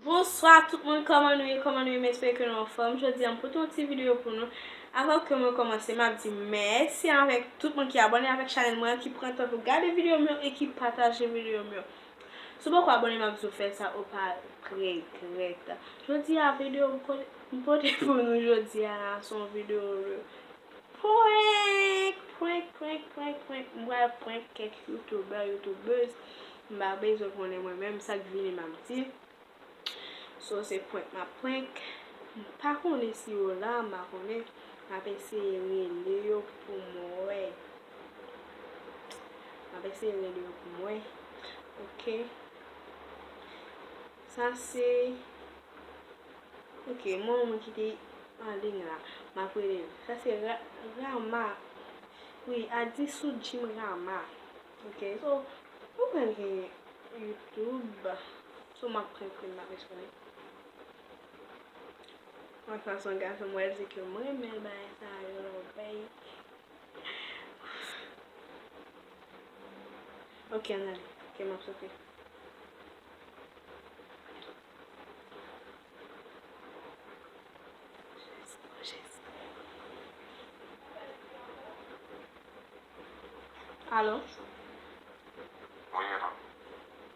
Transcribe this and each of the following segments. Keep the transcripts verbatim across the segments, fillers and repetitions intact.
Bonswa tout moun, kòman nou ye? Kòman nou ye? M espere ke nou anfòm. Jodi a, m pote yon ti videyo pou nou. Avan ke mwen kòmanse, m ap di mèsi avèk tout moun ki abòne avèk chanèl mwen, ki pran tan pou gade videyo m yo e ki pataje videyo m yo. Si w poko abòne, m ap di w fè sa, ou pa regrèt. Jodi a, videyo m pote, m pote pou nou jodi a la, se yon videyo de prank, prank, prank, prank, prank. M pral prank kèk youtubè, youtubèz. M pa bezwen konnen mwen menm, sa k vini m ap di. So, se prank m ap prank. M pa konnen si yo la, m pa konnen. M ap eseye rele yo pou m wè. M ap eseye rele yo pou m wè. Ok. Sa se, ok, mwen, mwen ki te an liy la. M ap rele l. Sa se Ra-, Rama. Wi, Adi sou Jim Rama. Ok, so, nou pral gen YouTube. So, m ap prank li, m ap esplike. Yon fason gason m wè l di ke m renmen l, bagay sa yo, bay. Ok, ann ale. Ok, m ap sote. Alo? Wi, alo.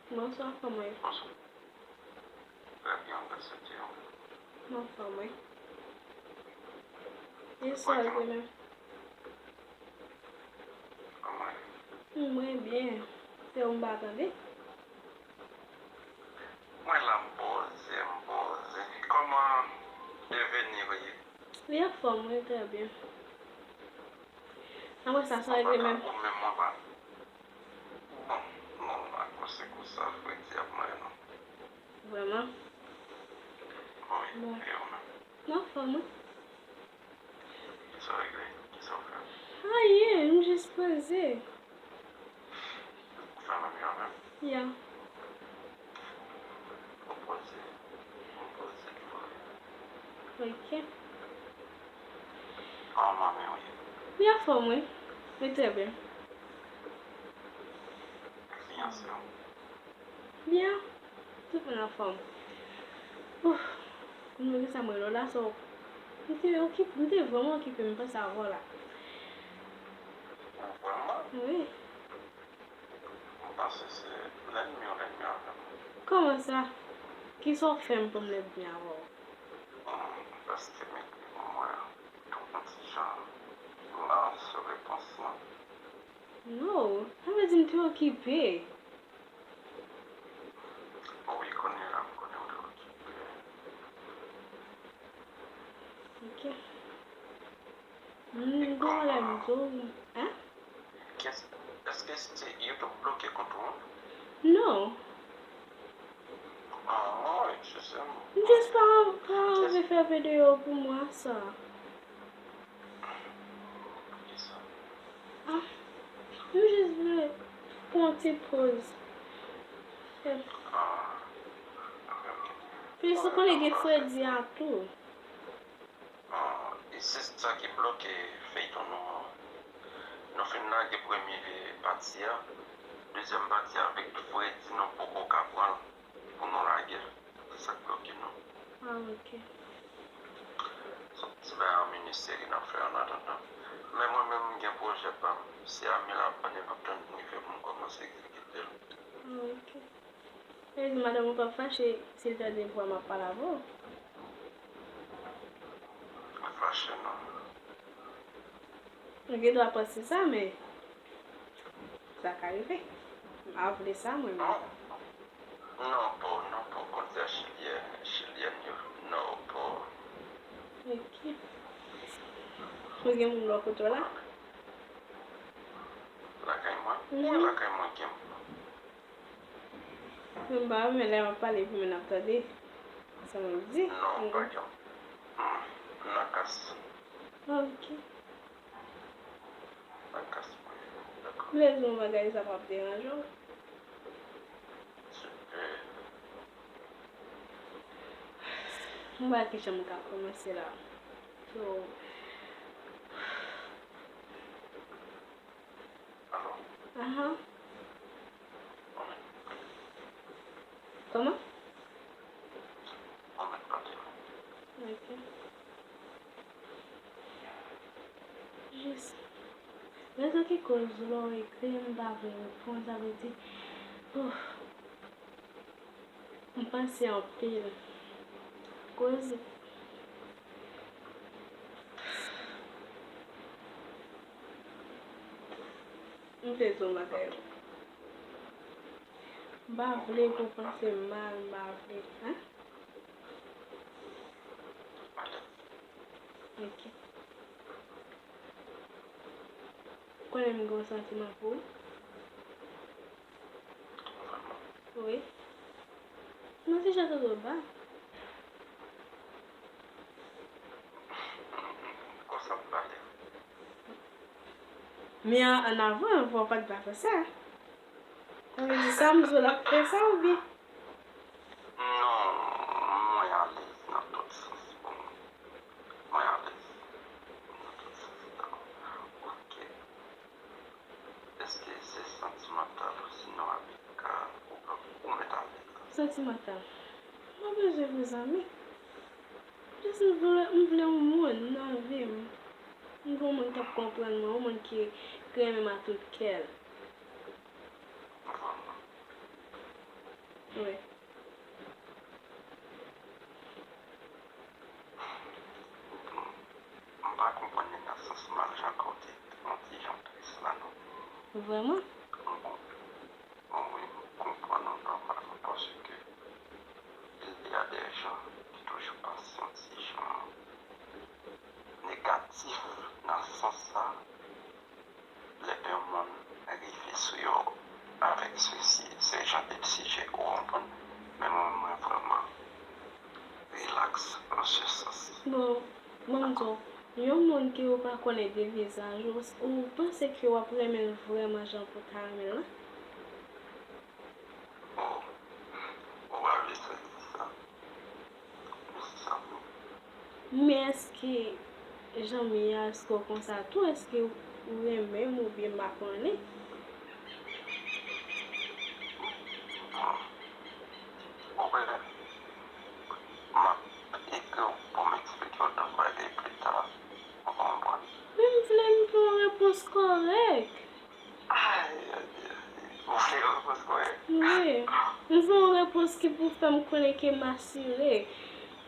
Bonswa, kòman w ye? Bonswa. Trè byen, mèsi Dye. M anfòm, wi. E sa w ye menm? Kòman w ye? Mwen byen. Se ou m pa tande? Mwen la, m poze, m poze. Kòman deveni w ye? Li anfòm, wi, trè byen. Apre sa, sa regle menm. Ou menm, mwen pa. Bon, non, akoz se konsa, fredi ap manyen nou. Vrèman? Wi, bon. E ou menm? M anfòm, wi. Kisa w regle? Kisa w fè? Anyen, m jis poze. Ou fè menm jan menm? Ya. Ou poze. Ou poze vre. Ok. Kòman men w ye? Li anfòm, wi. Li trè byen. Fiyanse w? Byen. Tout moun anfòm. Ouf. Kounya kisa m rele w la, so, m te okipe, m te vrèman okipe, m panse avè w la. Ou vrèman? Wi. M panse se lènmi w lènmi avè m. Kòman sa? Kisa w fè m pou m lènmi avè w? Hmm, paske m ekri pou mwen tou yon ti jan, m pa sou repons lan. No, sa vle di m te okipe. Wi, kounye a m konnen w te okipe. Ok. M gen yon lè m di w, hein? Kès-, èske se YouTube bloke kont ou an? Non. Ah, excusez-moi. M jis pa, pa anvi fè videyo pou mwa sa. Poukisa? Ah, m jis vle pran yon ti poz. Ah, ok, ok. Plis ou konnen gen fredi a tou. Ah, e se sa ki bloke feyton nou an. Nou fin lage premye pati a, dezyèm pati a avèk fredi nou poko ka pran l pou nou lage l. Se sa k bloke nou. Ah, ok. Se yon ti bagay an mini seri n ap fè an atandan. Men mwen menm, m gen pwojè pa m. Si Amila pa, li p ap tann rive pou m kòmanse egzekite l. Ah, ok. Sa vle di madanm ou p ap fache si l tande vwa m ap pale avè w? Li p ap fache, non. Ou gen dwa panse sa, men sa ka rive. M pa vle sa, mwen menm. Non, non, po, non, po, kontè chilyè, chilyèn yo, non, po. Ok. Ou gen moun bò kote w la? Lakay mwen? Mhm. Wi, lakay mwen gen moun. Mwen pa renmen lè m ap pale epi moun ap tande sa m ap di. Non, pa gen. Hmm, nan kas. Ok. Nan kas mwen. Dakò. M lè di yon bagay sa p ap deranje w. Super. M pa wè ki jan m ka kòmanse la. So, Ahan. Kòman? Rezon ki koz lè w ekri m pa vle reponn, sa vle di, oh, m panse anpil. Koze. M vle di yon bagay. M pa vle pou w panse m mal, m pa vle, hein? Ok. Konnen m gen yon santiman pou ou? Wi. Nan ti jan Toto ba. Konsa m pale. Men an, an avan, anvan w pa t ba fè sa. Sa vle di sa m di w l ap fè sa oubyen? Non, mwen alèz nan tout sans pou mwen. Mwen alèz nan tout sans. Ok. Èske se santimantal osinon amikal ou, ou mèt avèk? Santimantal. Mwen bezwen vrè zanmi. Jis m vle, m vle yon moun nan vi m. M vle yon moun k ap konprann mwen, yon moun ki, ki renmen m a tout kè l. Wi. M pa konprann li nan sans mal jan ke w te yon ti jan tris la non. Vrèman? M konp-, wi, m konprann ou nòmalman paske il y a des gens ki toujou panse yon ti jan negatif nan sans sa. Lè de moun rive sou yo avèk se, se, se jan de sijè, ou konprann? Men mwen, mwen vrèman rilaks an se sans. Bon, ban m di w, yon moun ke ou pa konnen de vizaj ou, ou panse ke w ap renmen l vrèman jan pou w ta renmen l la? Oh, ou pa vle santi sa. Mèsi, Samy. Men èske jan m ye a, èske w konsa tou? Èske ou renmen m oubyen m pa konnen? Ou konnen, m ap ekri w pou m eksplike w tout bagay pita. Ou konprann? Men m vle m gen yon repons kòrèk. Ay, ay, ay. Ou vle yon repons kòrèk? Wi. M vle yon repons ki pou fè m konnen ke m asire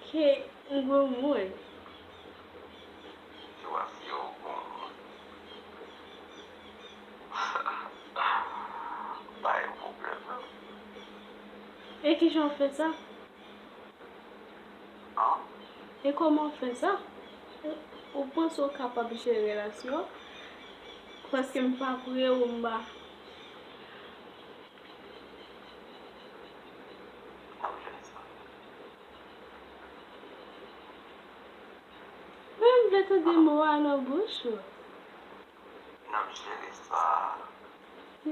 ke m granmoun. Ou asire w granmoun. Pa gen pwoblèm, non. E kijan w fè sa? An? E kòman w fè sa? Ou panse w kapab jere relasyon an? Paske m pa kwè w, m pa. N ap jere sa. Mwen, m vle tande mo a nan bouch ou. N ap jere sa.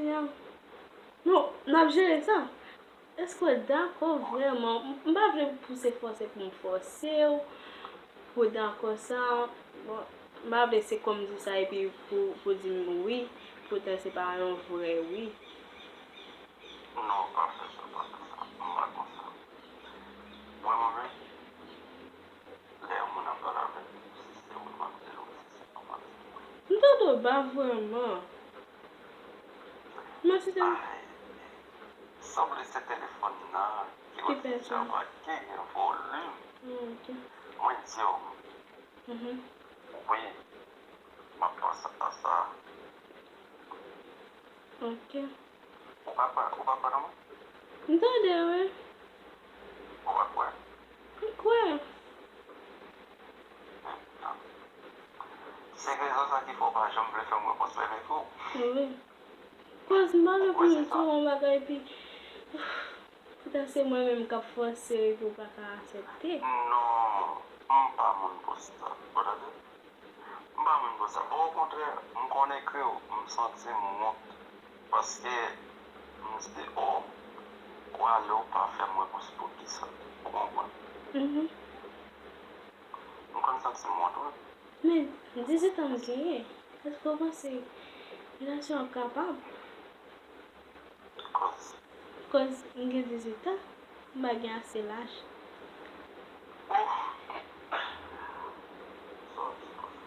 Ya. Non, n ap jere sa. Èske w dakò vrèman? M, m pa vle pou se fòse pou m fòse w, pou w dakò sa. Bon, m pa vle se kòm di sa epi pou, pou di m wi, poutan se pa yon vrè wi. Non, pa fè sa, pa fè sa. M pa konsa. Mwen, mwen menm, lè yon moun ap pale avè m, si se wi m ap di l wi, si se non m ap di l wi. M tande w ba vrèman. Mèsi tèlman. Ay, sanble se telefòn nan ki fè sa. Ki pa gen volim. Ah, ok. Mwen di w, mhm, wi, m ap panse a sa. Ok. Ou pa kwè, ou pa kwè nan mwen? M tande, wi. Ou pa kwè? M kwè. Se rezon sa ki fè w pa janm vle fè m repons lè m ekri w. Wi. Kòz m pa vle pou nou di yon bagay epi poutan se mwen menm k ap fòse epi w pa ka aksepte. Non, m pa moun pou sa. Ou tande? M pa moun pou sa. Bon, okontrè, m konnen ke m santi m wont. Paske m di, o, w ale, w pa fè m repons poukisa. Ou konprann? Mhm. M konn santi m wont, wi. Men, dizuit an m genyen. Èske w panse relasyon an kapab? Kòz. Kòz m gen dizuit an, m pa gen ase laj. Ouf! Sa w di kòz.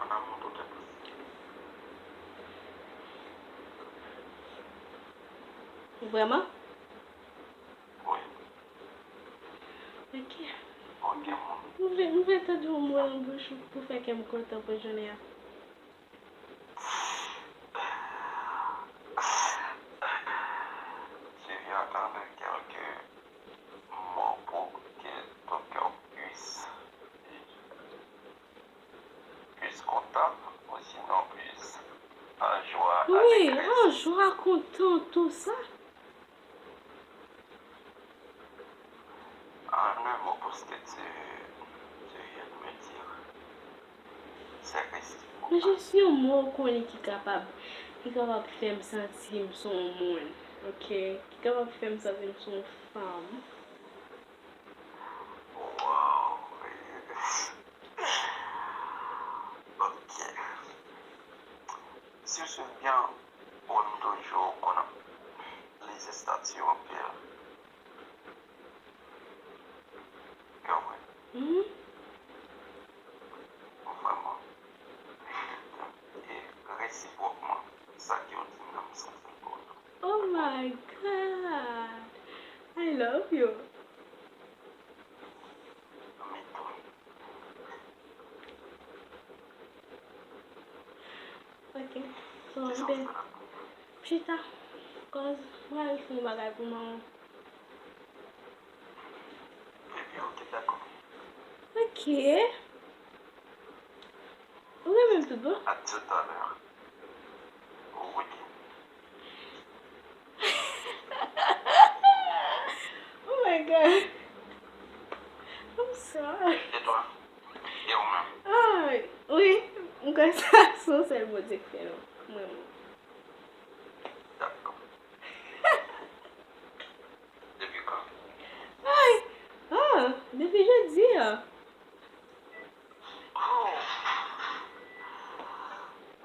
An amou tout enposib. Vrèman? Wi. Ok. Ok, moun. M vle, m vle tande yon mo nan bouch ou pou fè kè m kontan pou jounen an. Tu viens entendre quelques mots pour que ton cœur puisse, puisse content, ou sinon puisse en joie, wi, avec, en joie, content, tout ça. En un mot, pour ce que tu, tu viens de me dire, c'est réciproque. Men jis yon mo ou konnen ki kapab, ki kapab fè m santi m se yon moun, ok? Ki kapab fè m santi m se yon fanm. Wow. Ok. Si w swiv byen, ou menm toujou konn li se estati anpil. Yo, wi. Mhm. Vrèman. E resipwòkman, sa ke w di m nan, m santi m kontan. Oh my God! I love you. Me too. Ok. So, m te chita, cause mwen al fè yon bagay pou manman. Epi, ok, dakò. Ok. Ou renmen m tout bon? À tout à l'heure. Wi. Oh my God. I'm sorry. E twa? E ou menm? Ah, wi, m kwè sa se yon sèl Bondye k fè nou. Mwen menm. Dakò. Depi kan? Ay! Ah, depi jodi a. Oh.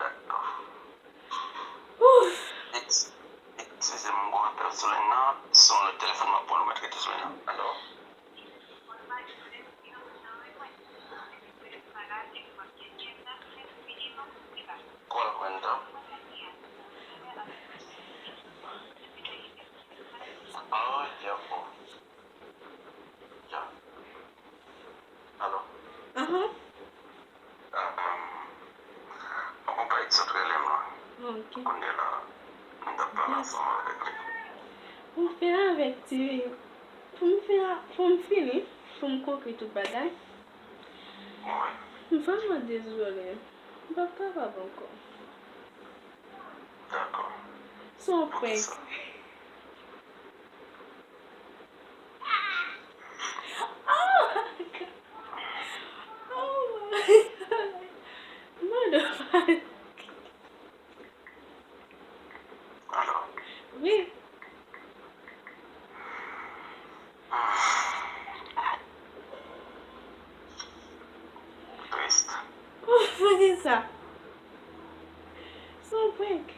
Dakò. Ouf! Ex-, eskize m, m gon apèl sou liy nan, se yon lòt telefòn m ap pran, ou mèt rete sou liy nan. Alo? Call Brenda. Oh, yeah, bro. Ya. Alo? Ahan. Ah, um, yon konpayi t sot rele m la. Ah, ok. Kounye a la, m t ap pale ansanm avèk li. Pou m fini avèk ti, pou m fini, pou m fini, pou m konkli tout bagay. Wi. M vrèman dezole. M p ap kapab ankò. Dakò. Se yon prank. Poukisa? Oh my God. Oh my God. Motherfucker. Alo? Wi. Trist. Poukisa? Se yon prank.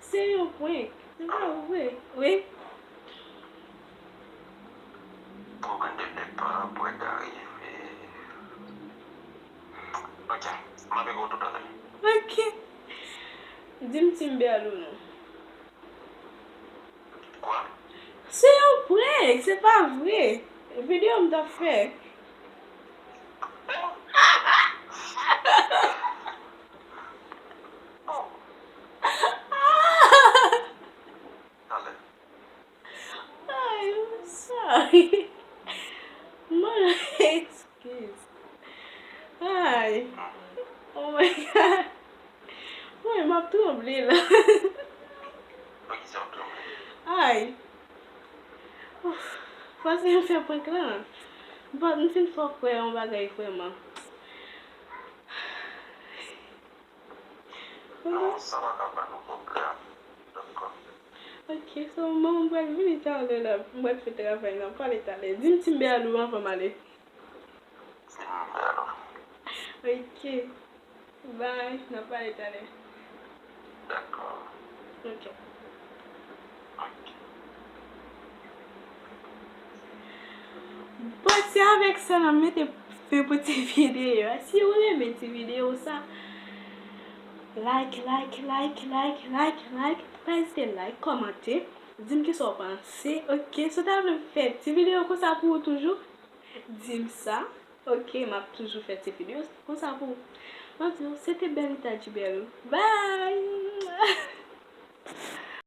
Se yon prank. Se pa vre. Wi. Pwoblèm de depa, pwèt arive. Ok, m ap ekri w toutalè. Ok. Di m timbe al ou non. Kwa? Se yon prank, se pa vre. Videyo m t ap fè. Oh. Talè. Ay, I'm sorry. Mwen, excuse. Ay. Oh my God. Mwen, m ap tranble la. Poukisa w ap tranble? Ay. Ouf. Paske m fè prank lan. But m fin fè w kwè yon bagay vrèman. Non, sa pa ka ba nou pwoblèm. Dakò. Ok, so, manman m pral vini talè la. M pral fè travay nan pale talè. Di m timbe al ou anvan m ale. Timbe al ou. Ok. Bye, n ap pale talè. Dakò. Ok. Ok. Bon, se avèk sa n ap mete fen pou ti videyo a. Si w renmen ti videyo sa, like, like, like, like, like, like, pa ezite like, kòmante. Di m kisa w panse. Ok, si w ta vle m fè ti videyo konsa pou ou toujou, di m sa. Ok, m ap toujou fè ti videyo konsa pou ou. M ap di w, se te Bèlita Djibèl. Bye!